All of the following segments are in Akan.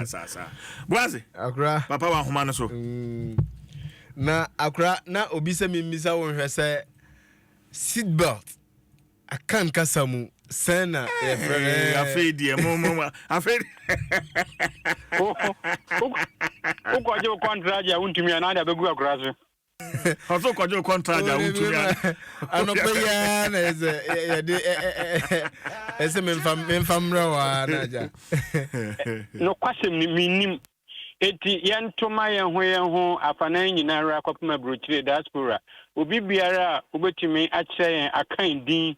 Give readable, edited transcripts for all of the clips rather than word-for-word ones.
Saa saa saa. Boase. Akora. Papa wa ahoma no so. Na akora na obi sɛ memmisa wo nhwɛ sɛ seat belt Akan kasa mu sɛn na yɛfrɛ no? Eh, afei deɛ mo mo afei. Wokɔgye wo kɔntragye a wontumi a na ade abɛgu akora so. Ɔso kɔgye wo kɔntragye a wontumi a. Anɔpa yi ara na yɛsɛ yɛde ɛsɛ memfa memfa mmerɛ wɔ ara na agya. Nokwasɛm ni mennim. Enti yɛnto ma yɛn ho yɛn ho afanan nyina ara kɔpem aburokyire, diaspora, obi biara a wobɛtumi akyerɛ yɛn Akan din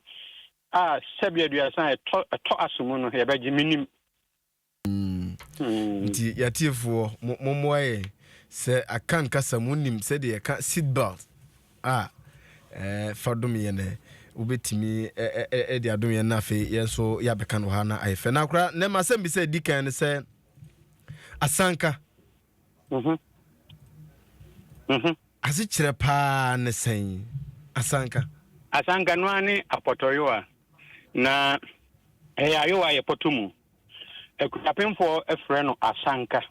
a sɛbi 30 a ɛtɔ ɛtɔ aso mu no yɛbɛgye. Mennim. Nti yɛatiefoɔ mo mommoa yɛn sɛ Akan kasa mu wonim sɛdeɛ yɛka seat belt a ɛɛ fa dom yɛn ɛ wobɛtumi ɛ ɛ ɛ de adom yɛn na afei yɛn nso yɛabɛka no wɔ ha na ayɛ fɛ. Na koraa nɛ masɛm bi sɛ ɛdi kan ne sɛ Asanka. Asekyerɛ paa ne sɛn? Asanka. Asanka no ara ne apɔtɔyowa. Na ɛyɛ ayowa a yɛpɔtɔ mu. Akuapemfoɔ frɛ no asanka.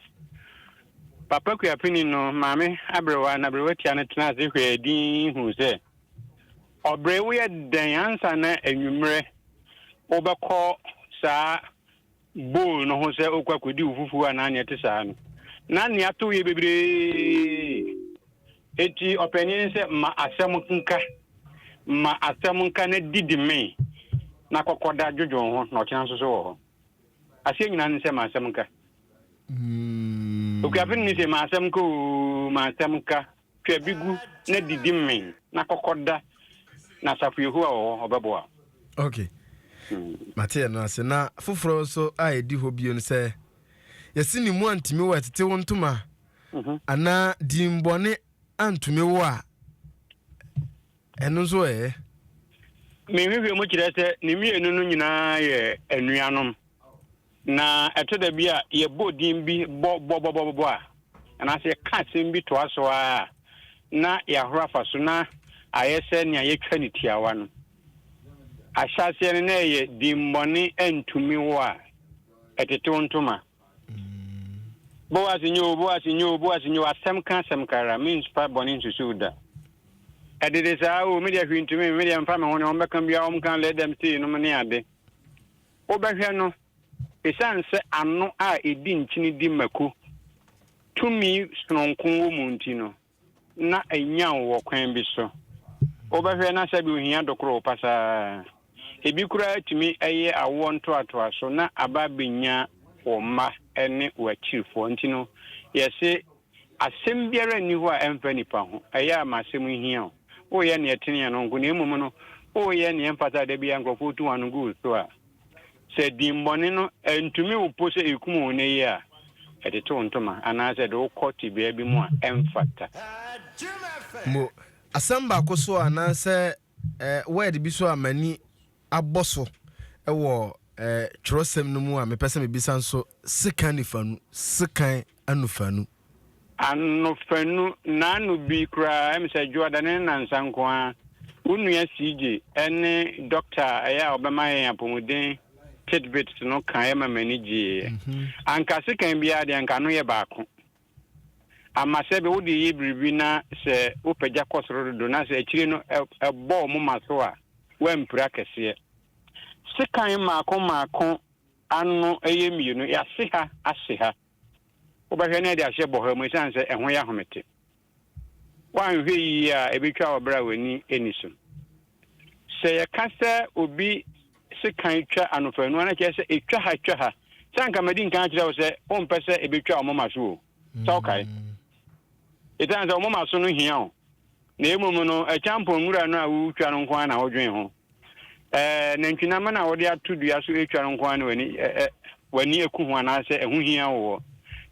Papa kuapeni no maame aberewa na aberewa tia no tenaa ase hwɛɛ dinn huu sɛ, Ɔbere woyɛ dɛn ansa na anwummerɛ wobɛkɔ saa bowl no ho sɛ wokɔ akɔdi wo fufuo anaa nea ɛte saa no, na nea ato yɛ bebree. Enti ɔpanin no sɛ, ma asɛm nka, ma asɛm nka na didi mee na kɔkɔda dwodwo wo ho na ɔkyena nso so wɔ hɔ. Aseɛ nyinaa ne sɛ ma asɛm nka. Okuapeni no sɛ ma asɛm nka oo, ma asɛm nka. Twa bi gu na didi mee na kɔkɔ da, na asafo Yehowa wɔ hɔ, ɔbɛboa wo. Ok, mate ɛno ase. Na foforɔ nso a ɛdi hɔ bio no sɛ, yɛse ne mu antumi wo a ɛtete wo ntoma, anaa dimbɔne antumi wo a, ɛno nso ɛ? Me nhwehwɛmu kyerɛ sɛ ne mmienu no nyinaa yɛ anuanom. Na ɛtɔ da bi a yɛbɔ din bi bɔ bɔ bɔ bɔ bɔ a, anaasɛ yɛka asɛm bi toa so ara a, na yɛahoro afa so na ayɛ sɛ nea yɛatwa no tiawa no. Ahyɛaseɛ no na ɛyɛ dimmɔne antumi wo a, ɛtetew ntoma. Boas nyɛ o, Boas nyɛ o, Boas nyɛ o, asɛm ka asɛm ka ara, memfa bɔne nsusuw da. Ɛdede saa o, me deɛ hwee ntumi me, me deɛ mfa me ho, nea wɔbɛka biara wɔnka, let them say nom ne ade. Wobɛhwɛ no, esiane sɛ ano a edi nkyene di mako tumi sononko wɔ mu nti no, na enyan wo wɔ kwan bi so. Wobɛhwɛ na sɛbe ohia dokoro wo pasaa. Ebi koraa tumi yɛ awoɔ ntoatoaso na aba abenya wo mma ne w'akyirifoɔ. Nti no, yɛse Asɛm biara nni hɔ a ɛmfa nnipa ho. Ɛyɛ a ma asɛm nhia wo. Woreyɛ nea ɛtene ɛno nko, na mmom no, woreyɛ nea ɛmfata a da biara nkurɔfo tu wɔn ano gu wo so a, sɛ dimmɔne no antumi wo po sɛ ekum wo nnɛ yi a, ɛtete wo ntoma anaasɛ ɛde wo kɔ tebea bi mu a ɛmfata. Mo, asɛm baako so anaasɛ eh, word bi so a m'ani abɔ so wɔ eh, twerɛsɛm no mu a mepɛ sɛ mebisa nso, sekan nifanu, sekan anofanu. Anofanu, N'ano bi koraa, ɛm sɛ Dwoada ne ne nnansa nko ara. Wo nua CJ ne dɔkta a ɛyɛ a ɔbɛma yɛn apɔmuden tidbits no kaeɛ ma m'ani gyeeɛ. Anka sekan biara deɛ anka ano yɛ baako. Ama sɛbe wode yɛ biribi na sɛ wopagya kɔ soro dodo na sɛ akyire no ɛbɔ wo moma so a, woampira kɛseɛ. Sekan mmaako mmaako ano yɛ mmienu, yɛase ha ase ha. Wobɛhwɛ na ɛde ahyɛ bɔha mu esiane sɛ ɛho yɛ ahomete. Woanhwɛ yiye a, ebetwa wɔ bere a w'ani nni so. Sɛ yɛka sɛ obi sekan twa anofanu a, na kyerɛ sɛ etwa ha twa ha. Sɛ anka madi nkan akyerɛ wo sɛ wompɛ sɛ ebetwa wo moma so o. Sɛ wokae? Esiane sɛ wo moma so no hia wo, na mmom no, ɛkyampɔn nwura no a woretwa no nko ara na wodwen ho. Ɛɛ, nantwinam no a wɔde ato dua so retwa no nko ara na w'ani ɛ ɛ w'ani aku ho anaasɛ ɛho hia wo wɔ.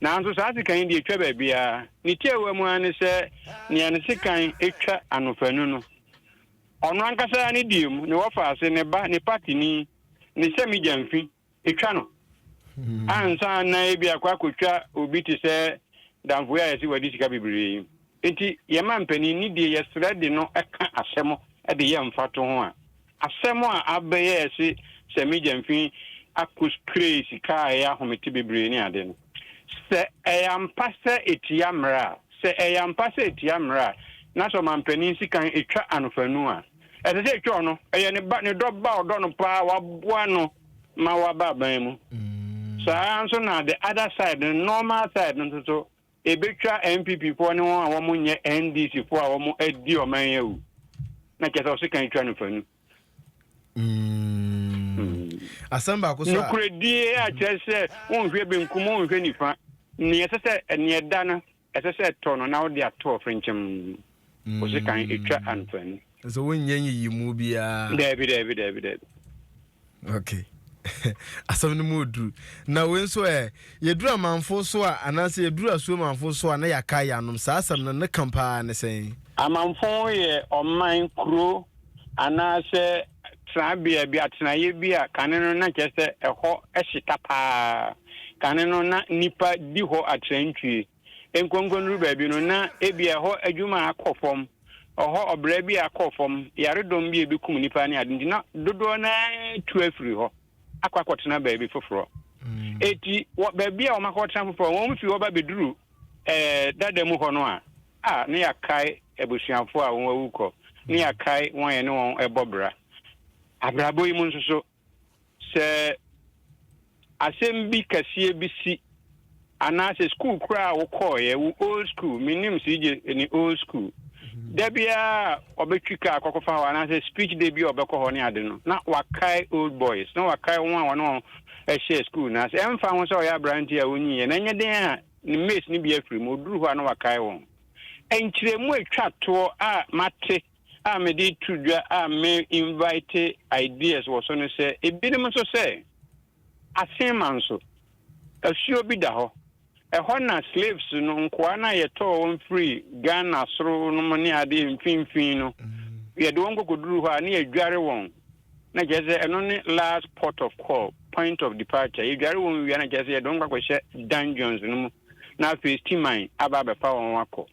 Nanso saa sekan yi deɛ etwa baabiara. Ne tiawa mu ara ne sɛ nea ne sekan twa anofanu no, ɔno ankasa ne deɛ mu, ne wɔfaase, ne ba, ne patini, ne sɛmi gyamfi, Etwa no ansa na ebi akɔ akɔtwa obi te sɛ damfo yi a yɛse wadi sika bebree yi. Enti yɛma mpanin ne deɛ yɛsrɛ de no ka asɛm de yɛ mfatoho a, asɛm a abɛyɛ yɛse sɛ me gyamfi akɔ spray sika a ɛyɛ ahomete bebree ne ade no. Sɛ ɛyɛ ampa sɛ ɛtia mmerɛ a, sɛ ɛyɛ ampa sɛ ɛtia mmerɛ a, na sɛ ɔmampanin sikan ɛtwa anofanu a, ɛsɛ sɛ ɛtwa ɔno. Ɛyɛ ne ba, ne dɔ ba a ɔdɔ no paa, waboa no ma waba aban mu. Saa ara nso na the other side no, normal side no nso so, ɛbɛtwa NPP foɔ ne wɔn a wɔn nyɛ NDC foɔ a wɔn adi ɔman yi awu. Na kyerɛ sɛ ɔsekan twa no fanu. Asɛm baako so a. Nokorɛdie a kyerɛ sɛ wonhwɛ benkum, wonhwɛ nifa. Nea ɛsɛ sɛ, nea ɛda no, ɛsɛ sɛ ɛtɔ no na wode ato ɔfrenkyem. Wo sekan ɛtwa anofanu. Sɛ wonyɛ nyiyimu biara. Daabi, daabi, daabi, daabi. Okay. Asɛm no mu oduru. Na wei nso ɛ, yɛduru amanfo so a, anaasɛ yɛduru asuo manfo so a na yɛakae yɛanom. Saa asɛm no, ne ka paa ne sɛn? Amanfo yɛ ɔman, kuro, anaasɛ tenabea bi, atenaeɛ bi a kane no na kyerɛ sɛ ɛhɔ hyeta paa. Kane no na nnipa di hɔ atrantwie. Nkonkonuru baabi no, na ebia ɛhɔ adwuma akɔ fam, ɛhɔ ɔbra bi akɔ fam, yaredɔm bi a ebekum nnipa ne ade nti, na dodoɔ no ara tu afiri hɔ akɔ akɔtena baabi foforɔ. Eti wɔ baabi a wɔakɔtena foforɔ, wɔn fi hɔ ba bɛduru ɛɛ dada mu hɔ no a, a ne yɛakae abusuafoɔ a wɔn awu kɔ, ne yɛakae wɔn a yɛne wɔn bɔ bra. Abrabɔ yi mu nso so, sɛ asɛm bi kɛseɛ bi si anaasɛ school koraa a wokɔɔeɛ, wo old school, menim CJ ne old school, da biara ɔbɛtwi kaa kɔkɔfa hɔ anaasɛ speech day bi a ɔbɛkɔ hɔ ne ade no, na wakae old boys, na wakae wɔn a wɔne wɔn hyɛɛ school no ase. Ɛmfa ho sɛ ɔyɛ aberanteɛ a ɔnyiiɛ na ɛnyɛ den a ne mates no bi afiri mu, ɔduru hɔ a na wakae wɔn. Nkyerɛmu a ɛtwa toɔ a mate a mede to dwa a me invite ideas wɔ so no sɛ ebinom nso sɛ Asenma nso, asuo bi da hɔ. Ɛhɔ na slaves no, nkoa no a yɛtɔɔ wɔn firi Ghana soro nom ne adeɛ mfimfini no, yɛde wɔn kɔkɔduru hɔ a ne yɛdware wɔn. Na kyerɛ sɛ ɛno ne last port of call, point of departure. Yɛdware wɔn wie a na kyerɛ sɛ yɛde wɔn kɔkɔhyɛ dungeons no mu na afei steamer aba abɛfa wɔn akɔ.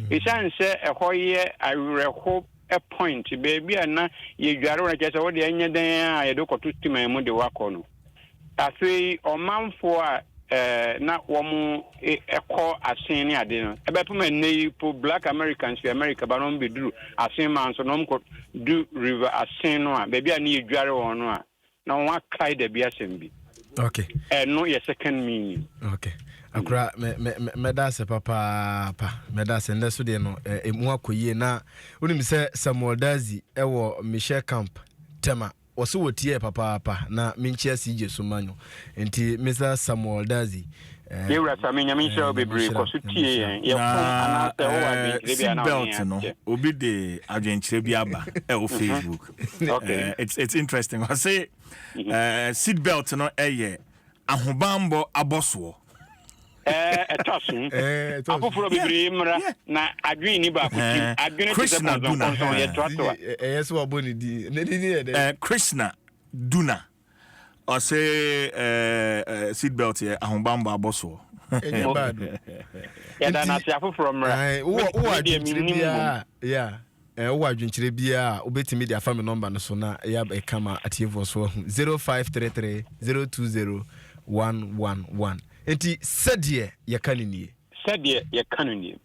Ɛsiane sɛ ɛhɔ yɛ awerɛho point, baabi a na yɛdware wɔn, kyerɛ sɛ wode ɛnyɛ dɛn a yɛde kɔto steamer mu de wakɔ no. Afei ɔmanfoɔ a na wɔn kɔ asen ne ade no, ɛbɛpem ɛnnɛ yi po Black Americans fi America ba na wɔn bɛduru asen man so na wɔn kɔ du river asen no a, baabi a ne yɛdware wɔn no a, na wɔn akae dabi asɛm bi. Okay. Ɛno yɛ second meaning. Okay. Akora mɛ mɛ mɛda ase papaapa, mɛda ase. Ndɛ so deɛ no emu akɔ yie. Na wonim sɛ Samuel Dazi ɛwɔ Michel Camp Tema, wɔso wɔ tie papaapa na menkyia CJ so manyo nti Mr Samuel Dazi. Yɛwura Sami, Nyame nhyira wo bebree, kɔ so tie yɛn, yɛ fom anaasɛ wowɔ adwenkyerɛ bi a na wo ne yɛn akyɛ. Obi de adwenkyerɛ bi aba ɛwɔ Facebook. Okay. It's interesting. Ɔse seat belt no ɛyɛ ahobanbɔ abɔsoɔ. Ɛtɔ so. Afoforɔ bebree mmra na adwene ni baako tim. Adwene te sɛ kɔnsɔnkɔnsɔn yɛ toatoa. Ɛyɛ sɛ wabɔ ne din. Ne din yɛ dɛ. Krishna Duna. Ɔse seat belt yɛ ahobanbɔ abɔsoɔ. Ɛnyɛ bad o. Yɛda no ase, afoforɔ mmra. Wowɔ adwenkyerɛ biara, yeah. Wowɔ adwenkyerɛ biara a wobɛtumi de afa me nɔmba no so na yɛ ɛka ma atiefoɔ so ahu 0533 020 111. Nti sɛdeɛ yɛka no nie. Sɛdeɛ yɛka no nie.